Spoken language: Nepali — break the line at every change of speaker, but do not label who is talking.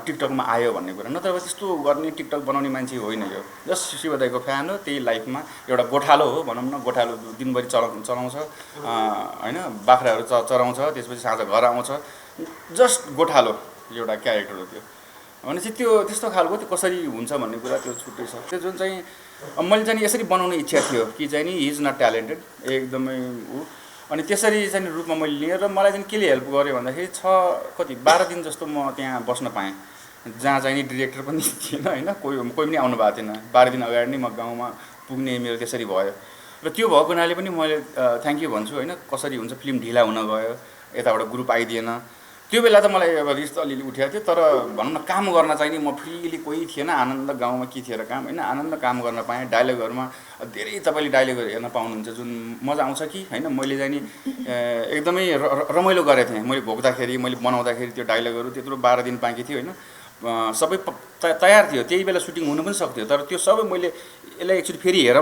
टिकटकमा आयो भन्ने कुरा। नत्र त्यस्तो गर्ने टिकटक बनाउने मान्छे होइन यो। जस्ट शिवदाईको फ्यान हो, त्यही लाइफमा एउटा गोठालो हो भनौँ न। गोठालो दिनभरि चलाउँछ होइन, बाख्राहरू चराउँछ, त्यसपछि साँझ घर आउँछ। जस्ट गोठालो एउटा क्यारेक्टर हो त्यो। भनेपछि त्यो त्यस्तो खालको त्यो कसरी हुन्छ भन्ने कुरा त्यो छुट्टै छ। त्यो जुन चाहिँ मैले चाहिँ यसरी बनाउने इच्छा थियो कि चाहिँ नि हि इज नट ट्यालेन्टेड एकदमै ऊ, अनि त्यसरी चाहिँ रूपमा मैले लिएँ। र मलाई चाहिँ केले हेल्प गर्यो भन्दाखेरि 12 दिन जस्तो म त्यहाँ बस्न पाएँ, जहाँ चाहिँ नि डिरेक्टर पनि थिएन होइन, कोही पनि आउनु भएको थिएन। 12 दिन अगाडि नै म गाउँमा पुग्ने मेरो त्यसरी भयो। र त्यो भएको हुनाले पनि मैले थ्याङ्क यू भन्छु होइन। कसरी हुन्छ फिल्म ढिला हुन गयो, यताबाट ग्रुप आइदिएन। त्यो बेला त मलाई अब रिस त अलिअलि उठेको थियो, तर भनौँ न काम गर्न चाहिँ नि म फ्रिली कोही थिएन। आनन्द गाउँमा के थिएर काम होइन, आनन्द काम गर्न पाएँ। डायलगहरूमा धेरै तपाईँले डायलगहरू हेर्न पाउनुहुन्छ जुन मजा आउँछ कि होइन। मैले चाहिँ नि एकदमै रमाइलो गरेको थिएँ। मैले भोग्दाखेरि, मैले बनाउँदाखेरि त्यो डायलगहरू त्यत्रो 12 दिन बाँकी थियो होइन, सबै तयार थियो। त्यही बेला सुटिङ हुनु पनि सक्थ्यो, तर त्यो सबै मैले यसलाई एकचोटि फेरि हेरौँ